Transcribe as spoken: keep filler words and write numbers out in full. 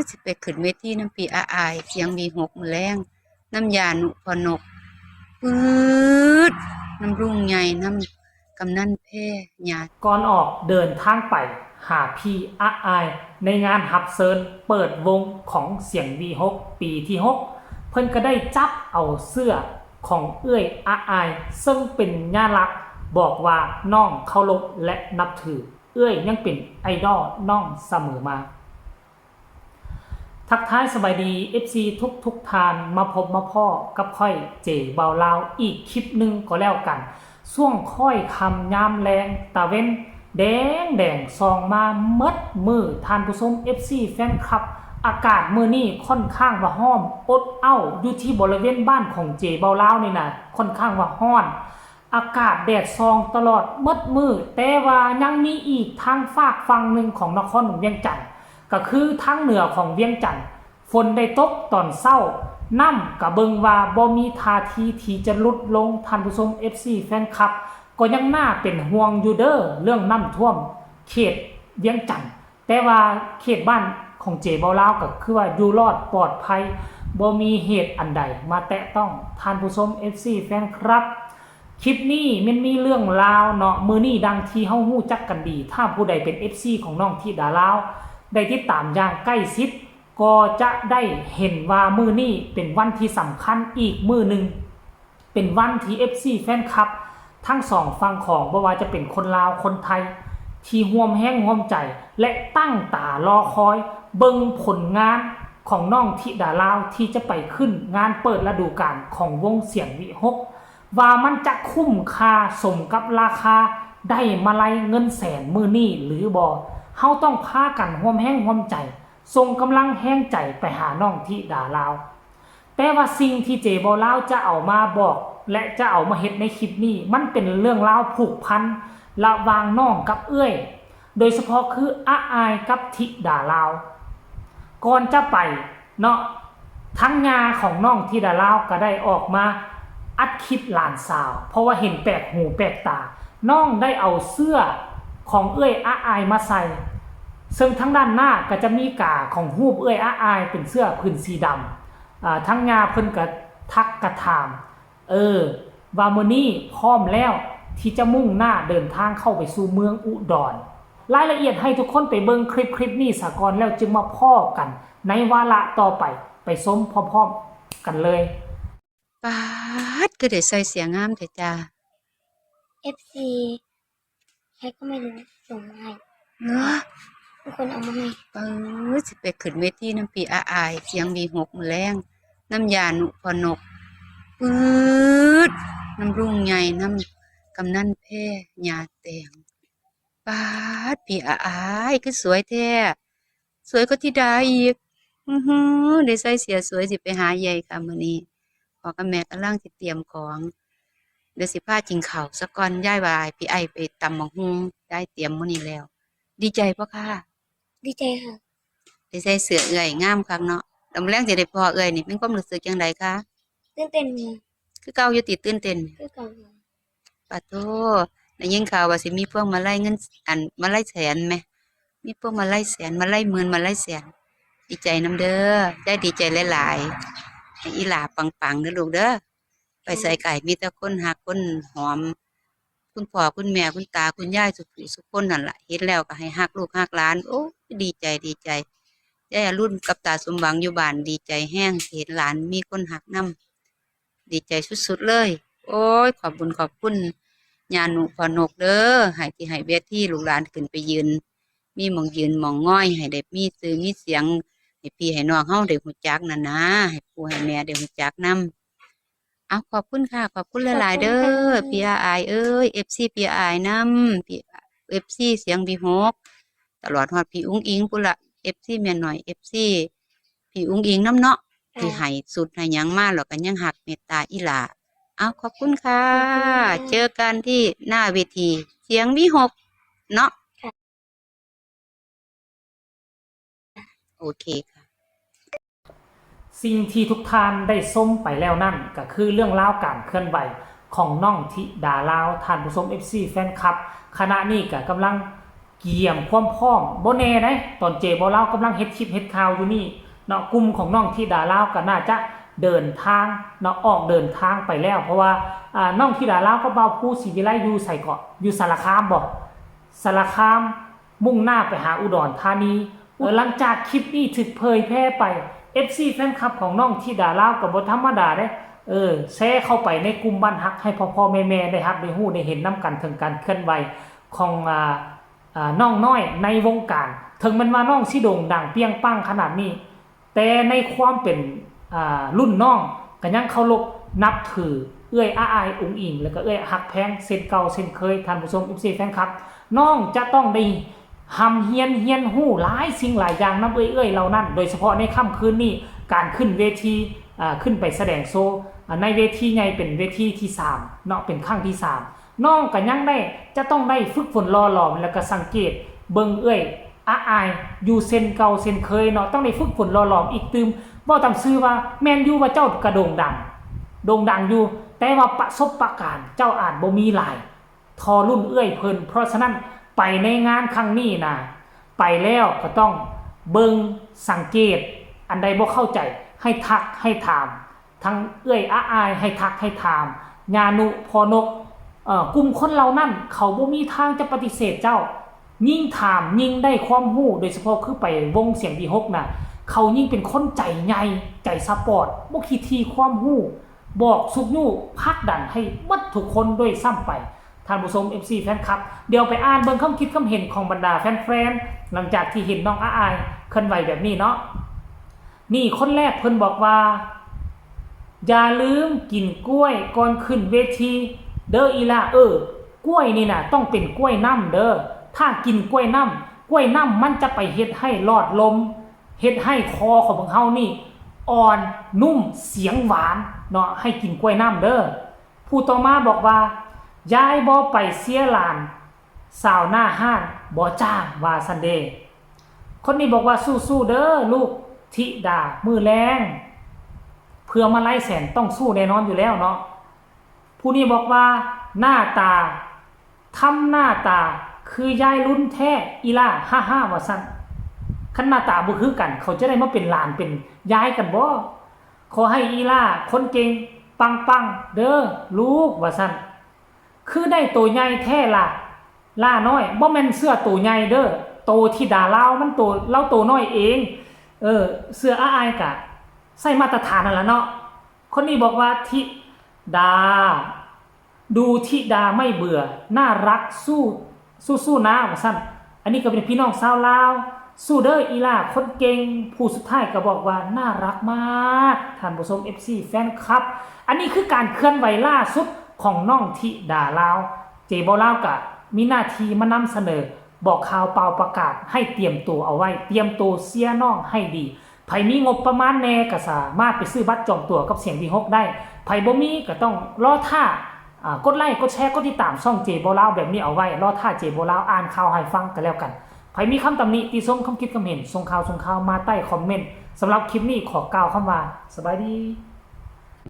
สิไปขึ้นเวทีนำพี่อาอาย เสียงวีหก มื้อแลง นำย่านุพ่อนก ปื๊ด นำลุงใหญ่ นำกำนันแพร ญาติ ก่อนออกเดินทางไปหาพี่อาอาย ในงานฮับเซิญเปิดวงของเสียงวีหก ปีที่หก เพิ่นก็ได้จับเอาเสื้อของเอื้อยอาอาย ซึ่งเป็นญาลักษณ์บอกว่าน้องเคารพและนับถือ เอื้อยยังเป็นไอดอลน้องเสมอมา ทักทายสบายดี เอฟซี ทุกทุกๆท่าน มาพบมาพ้อกับข้อยเจเบาลาวอีกคลิปหนึ่งก็แล้วกัน ช่วงค่อยค่ำยามแลงตะเว็นแดงแดงส่องมาเมิดมื้อ ท่านผู้ชม เอฟซี แฟนคลับ อากาศมื้อนี้ค่อนข้างว่าฮ้อนอบอ้าว อยู่ที่บริเวณบ้านของเจเบาลาวนี่นะค่อนข้างว่าฮ้อน อากาศแดดส่องตลอดเมิดมื้อ แต่ว่ายังมีอีกทางฟากฝั่งหนึ่งของนครหลวงเวียงจันทน์ ก็คือทางเหนือของเวียงจันทน์ ฝนได้ตกตอนเช้า น้ำก็เบิ่งว่าบ่มีท่าทีที่จะลดลง ท่านผู้ชม เอฟซี แฟนคลับ ก็ยังน่าเป็นห่วงอยู่เด้อเรื่องน้ำท่วมเขตเวียงจันทน์ แต่ว่าเขตบ้านของเจเบาลาวก็คือว่าอยู่รอดปลอดภัย บ่มีเหตุอันใดมาแตะต้อง ท่านผู้ชม เอฟซี แฟนคลับ คลิปนี้มันมีเรื่องราวเนาะ มื้อนี้ดังที่เฮาฮู้จักกันดี ถ้าผู้ใดเป็น เอฟซี ของน้องธิดาลาว ได้ติดตามอย่างใกล้ชิด ก็จะได้เห็นว่ามื้อนี้เป็นวันที่สำคัญอีกมื้อหนึ่ง เป็นวันที่ เอฟซี แฟนคลับ ทั้งสองฝั่งของบ่ว่าจะเป็นคนลาวคนไทย ที่ร่วมแรงร่วมใจ และตั้งตารอคอยเบิ่งผลงานของน้องธิดาลาว ที่จะไปขึ้นงานเปิดฤดูกาลของวงเสียงวีหก ว่ามันจะคุ้มค่าสมกับราคาได้มาลัยเงินแสนมื้อนี้หรือบ่ เฮาต้องพากันร่วมแรงร่วมใจ ส่งกำลังแรงใจไปหาน้องธิดาลาว แต่ว่าสิ่งที่เจเบาลาวจะเอามาบอก และจะเอามาเฮ็ดในคลิปนี้ มันเป็นเรื่องราวผูกพันระหว่างน้องกับเอื้อย โดยเฉพาะคืออาอายกับธิดาลาว ก่อนจะไปเนาะ ทางย่าของน้องธิดาลาวก็ได้ออกมาอัดคลิปหลานสาว เพราะว่าเห็นแปลกหูแปลกตา น้องได้เอาเสื้อของเอื้อยอาอายมาใส่ ซึ่งทางด้านหน้าก็จะมีกาของรูปเอื้อยอาอายเป็นเสื้อผืนสีดำ อ่า ทางย่าเพิ่นก็ทักกระถาม เออ ว่ามื้อนี้พร้อมแล้วที่จะมุ่งหน้าเดินทางเข้าไปสู่เมืองอุดร รายละเอียดให้ทุกคนไปเบิ่งคลิปคลิปนี้ซะก่อน แล้วจึงมาพ้อกันในวาระต่อไป ไปชมพร้อมๆกันเลย ป๊าด คือได้ใส่เสื้องามแท้จ้า เอฟซี ใครก็ไม่รู้ส่งมาให้ เหรอ มีคนเอามาให้ เออ สิไปขึ้นเวทีนำพี่อาอาย เสียงวีหก มื้อแลง นำย่านุพ่อนก ปื๊ด นำลุงใหญ่ นำกำนันแพร ญาติแตง ป๊าด พี่อาอาย คือสวยแท้ สวยกว่าธิดาอีก อื้อหือ ได้ใส่เสื้อสวยสิไปหาเอื้อยค่ะมื้อนี้ พ่อกับแม่กำลังสิเตรียมของ เดี๋ยวสิพากินข้าวซะก่อน ยายว่าให้พี่ไอ้ไปตำบักหุ่ง ยายเตรียมมื้อนี้แล้ว ดีใจบ่คะ ดีใจค่ะ ได้ใส่เสื้อเอื้อยงามคักเนาะ แล้วมื้อแลงสิได้พ้อเอื้อยนี่ มีความรู้สึกจั่งใดคะ ตื่นเต้นค่ะ คือเก่าอยู่ติ ตื่นเต้น คือเก่าค่ะ ปาโธ่ ได้ยินข่าวว่าสิมีพวงมาลัยเงิน อัน มาลัยแสนแหม มีพวงมาลัยแสน มาลัยหมื่น มาลัยแสน ดีใจนำเด้อ ยายดีใจหลายๆ ให้อีหล่าปังๆเด้อลูกเด้อ ไปไสก็ให้มีแต่คนฮักคนหอม คุณพ่อคุณแม่คุณตาคุณยายสุผู้สุคนนั่นล่ะ เห็นแล้วก็ให้ฮักลูกฮักหลาน โอ้ย ดีใจดีใจ ยายอรุณกับตาสมหวังอยู่บ้านดีใจแฮง เห็นหลานมีคนฮักนำ ดีใจสุดๆเลย โอ้ย ขอบบุญขอบคุณย่านุพ่อนกเด้อ ให้ที่ให้เวทีลูกหลานขึ้นไปยืน มีหม่องยืนหม่องงอย ให้ได้มีชื่อมีเสียง ให้พี่ให้น้องเฮาได้ฮู้จักนั่นนะ ให้ปู่ให้แม่ได้ฮู้จักนำ เอาขอบคุณค่ะ ขอบคุณหลายๆเด้อ ขอบคุณค่ะ พี่อาอายเอ้ย เอฟซี พี่อาอายนำ พี่ เอฟซี เสียงวีหก ตลอดฮอดพี่อุ๋งอิ๋งพุ้นละ เอฟซี แม่น้อย เอฟซี พี่อุ๋งอิ๋งนำเนาะ ค่ะ ที่ให้สุดให้หยังมา แล้วก็ยังฮักเมตตาอีหล่า เอาขอบคุณค่ะ ขอบคุณค่ะ เจอกันที่หน้าเวที เสียงวีหกเนาะ ค่ะ โอเคค่ะ สิ่งที่ทุกท่านได้ชมไปแล้วนั่นก็คือเรื่องราวการเคลื่อนไหวของน้องธิดาลาว ท่านผู้ชม เอฟซี แฟนคลับ ขณะนี้ก็กำลัง เกียมความพร้อม บ่แน่ได๋ ตอนเจบ่าวลาวกำลังเฮ็ดคลิปเฮ็ดข่าวอยู่นี่เนาะ กลุ่มของน้องธิดาลาวก็น่าจะเดินทางเนาะ ออกเดินทางไปแล้ว เพราะว่า อ่า น้องธิดาลาวกับบ่าวภูศรีวิไลอยู่ไสเกาะ อยู่สารคามบ่ สารคาม มุ่งหน้าไปหาอุดรธานี เออ หลังจากคลิปนี้ถูกเผยแพร่ไป เอฟซี แฟนคลับของน้องธิดาลาวก็บ่ธรรมดาเด้ เออ แชร์เข้าไปในกลุ่มบ้านฮักให้พ่อๆแม่ๆได้ฮับได้ฮู้ได้เห็นนำกันถึงการเคลื่อนไหวของ อ่า อ่า น้องน้อยในวงการ ถึงแม้นว่าน้องสิโด่งดังเปรี้ยงปังขนาดนี้ แต่ในความเป็น อ่า รุ่นน้องก็ยังเคารพนับถือเอื้อยอาอายอุ๋งอิ๋ง แล้วก็เอื้อยฮักแพงเช่นเก่าเช่นเคย ท่านผู้ชม เอฟซี แฟนคลับ น้องจะต้องได้ ร่ำเรียนเรียนรู้หลายสิ่งหลายอย่างนำเอื้อยๆเหล่านั้น โดยเฉพาะในค่ำคืนนี้ การขึ้นเวที อ่า ขึ้นไปแสดงโชว์ อ่า ในเวทีใหญ่เป็นเวทีที่สามเนาะ เป็นครั้งที่สาม น้องก็ยังได้ จะต้องได้ฝึกฝนหล่อหลอม แล้วก็สังเกตเบิ่งเอื้อยอาอายอยู่เช่นเก่าเช่นเคยเนาะ ต้องได้ฝึกฝนหล่อหลอมอีกตื่ม เว้าตามซื่อว่าแม่นอยู่ว่าเจ้าก็โด่งดัง โด่งดังอยู่ แต่ว่าประสบการณ์เจ้าอาจบ่มีหลาย ทอรุ่นเอื้อยเพิ่น เพราะฉะนั้นไปในงานครั้งนี้นะ ไปแล้วก็ต้องเบิ่งสังเกต อันใดบ่เข้าใจให้ทักให้ถาม ทั้งเอื้อยอาอายให้ทักให้ถาม ญานุ พ่อนก เอ่อ กลุ่มคนเหล่านั้นเขาบ่มีทางจะปฏิเสธเจ้า ยิ่งถามยิ่งได้ความรู้ โดยเฉพาะคือไปวงเสียงวีหกนะ เขายิ่งเป็นคนใจใหญ่ ใจสปอร์ต บ่ขี้ถี่ความรู้ บอกชุกยู้ผลักดันให้หมดทุกคนด้วยซ้ำไป ท่านผู้ชม เอฟซี แฟนคลับ เดี๋ยวไปอ่านเบิ่งความคิดความเห็นของบรรดาแฟนๆ หลังจากที่เห็นน้องอาอายเคลื่อนไหวแบบนี้เนาะ นี่คนแรกเพิ่นบอกว่า อย่าลืมกินกล้วยก่อนขึ้นเวที เด้ออีหล่า เออ กล้วยนี่นะต้องเป็นกล้วยน้ำเด้อ ถ้ากินกล้วยน้ำ กล้วยน้ำมันจะไปเฮ็ดให้หลอดลม เฮ็ดให้คอของพวกเฮานี่อ่อนนุ่มเสียงหวานเนาะ ให้กินกล้วยน้ำเด้อ ผู้ต่อมาบอกว่า ยายบ่ไปเชียร์หลาน สาวหน้าฮ้านบ่จ้าง ว่าซั่นเด้ คนนี้บอกว่า สู้ๆเด้อลูกธิดา มื้อแลง เพื่อมาลัยแสนต้องสู้แน่นอนอยู่แล้วเนาะ ผู้นี้บอกว่า หน้าตา ทำหน้าตาคือยายลุ้นแท้อีหล่า ฮ่าๆ ว่าซั่น คันหน้าตาบ่คือกัน เขาจะได้มาเป็นหลานเป็นยายกันบ่ ขอให้อีหล่าคนเก่งปังๆ เด้อลูก ว่าซั่น คือได้โตใหญ่แท้ล่ะ หล่าน้อย บ่แม่นเสื้อโตใหญ่เด้อ โตธิดาลาวมันโต ลาวโตน้อยเอง เออ เสื้ออาอายกะใส่มาตรฐานนั่นล่ะเนาะ คนนี้บอกว่า ธิดา ดูธิดาไม่เบื่อ น่ารัก สู้ สู้ๆนะ ว่าซั่น อันนี้ก็เป็นพี่น้องชาวลาว สู้เด้ออีหล่าคนเก่ง ผู้สุดท้ายก็บอกว่า น่ารักมาก ท่านผู้ชม เอฟซี แฟนคลับ อันนี้คือการเคลื่อนไหวล่าสุดของน้องธิดาลาว เจบ่าวลาวก็มีหน้าที่มานำเสนอ บอกข่าวเป่าประกาศให้เตรียมตัวเอาไว้ เตรียมตัวเชียร์น้องให้ดี ไผมีงบประมาณแน่ก็สามารถไปซื้อบัตรจองตั๋วกับเสียงวีหกได้ ไผบ่มีก็ต้องรอท่า อ่า กดไลค์ กดแชร์ กดติดตามช่องเจบ่าวลาวแบบนี้เอาไว้ รอท่าเจบ่าวลาวอ่านข่าวให้ฟังก็แล้วกัน ไผมีคำตำหนิติชม คำคิดคำเห็น ส่งข่าวส่งข่าวมาใต้คอมเมนต์ สำหรับคลิปนี้ขอกล่าวคำว่า สบายดี